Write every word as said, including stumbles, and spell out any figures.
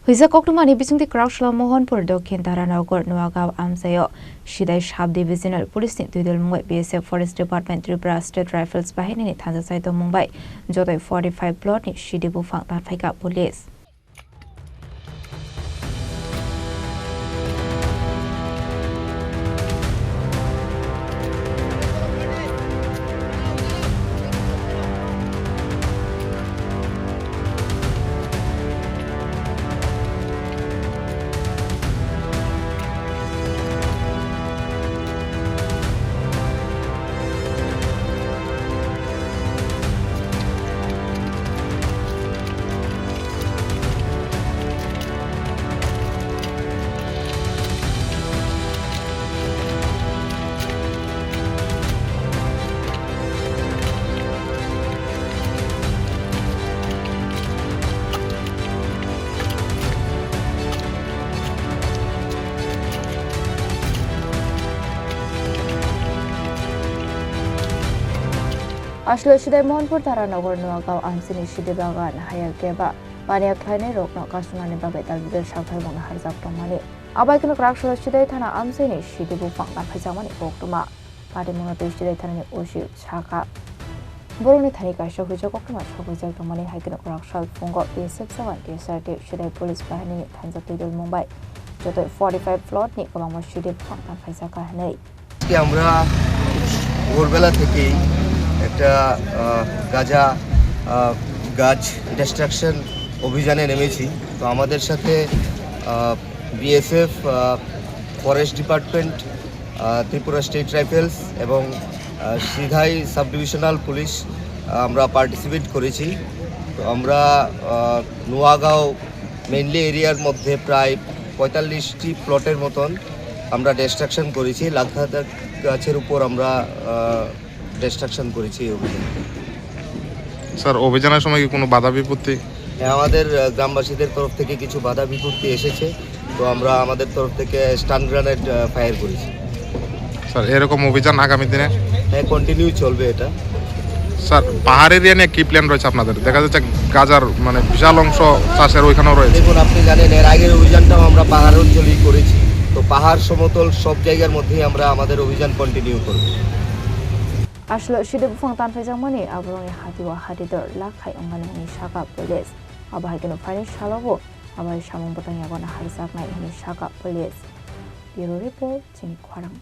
Huijak koktwmani bisingtwi Kwraksalo Mohanpur Dokhin Taranagar Nuagaon amchaio Sidai Sub Divisional Police ni twidulmung bai B S F Forest Department Tripura State Rifles bahinini thansa sai tongmung bai jotoi forty five plot ni sidi buphang tanphaikha police. Aswk Sidai Mohanpur Taranagar Nuagaon amchaini sidi bagan haya keba paniya khlainai rokno kasumnani bagwi tal bidal saktharmung harjak tongmani. Abai kheno Kwraksalo Sidai thana amchaini sidi buphang tanphaijakmani koktwma. Patimungno twi Sidai thanani O C sakha. Borokni thani kaisa huijak koktwma sokhuijak tongmani hai kheno Kwraksal phungo B S F jawan T S R T Sidai police bahinini thansa twidulmung bai jotoi forty five plot ni kwbangma sidi buphang tanphaijakha hinwi. আজকে আমরা ভোরবেলা থেকেই একটা, আহ, গাঁজা, আহ, গাছ ডিস্ট্রাকশন অভিযানে নেমেছি। তো আমাদের সাথে, আহ, বিএসএফ, আহ, ফরেস্ট ডিপার্টমেন্ট, আহ, ত্রিপুরা স্টেট রাইফেলস এবং, আহ, সিধাই সাব ডিভিশনাল পুলিশ, আহ, আমরা পার্টিসিপেট করেছি। তো আমরা, আহ, নোয়াগাঁও মেইনলি এরিয়ার মধ্যে প্রায় পঁয়তাল্লিশটি প্লটের মতন আমরা ডিস্ট্রাকশন করেছি। লাখ লাখ গাছের উপর আমরা, আহ, ডিস্ট্রাকশন করেছি এই অভিযানে। স্যার, অভিযানের সময় কি কোনো বাধা বিপত্তি? হ্যাঁ, আমাদের, আহ, গ্রামবাসীদের তরফ থেকে কিছু বাধা বিপত্তি এসেছে, তো আমরা আমাদের তরফ থেকে স্টান গ্রেনেড, আহ, ফায়ার করেছি। স্যার, এরকম অভিযান আগামী দিনে? হ্যাঁ, কন্টিনিউ চলবে এটা। স্যার, পাহাড় এরিয়া নিয়ে কি প্ল্যান রয়েছে আপনাদের? দেখা যাচ্ছে গাজার মানে বিশাল অংশ চাষের ওইখানেও রয়েছে। দেখুন, আপনি জানেন এর আগের অভিযানটাও আমরা পাহাড় অঞ্চলেই করেছি, তো পাহাড় সমতল সব জায়গার মধ্যেই আমরা আমাদের অভিযান কন্টিনিউ করব। Aswk sidi buphang tanphaijakmani aborokni hatio hati dor lakhai wngmani hwnwi sakha police. Abo hai kheno phaini salobo abai samung bwtang yago naharjaknai hwnwi sakha police. Bureau report, chini khorang.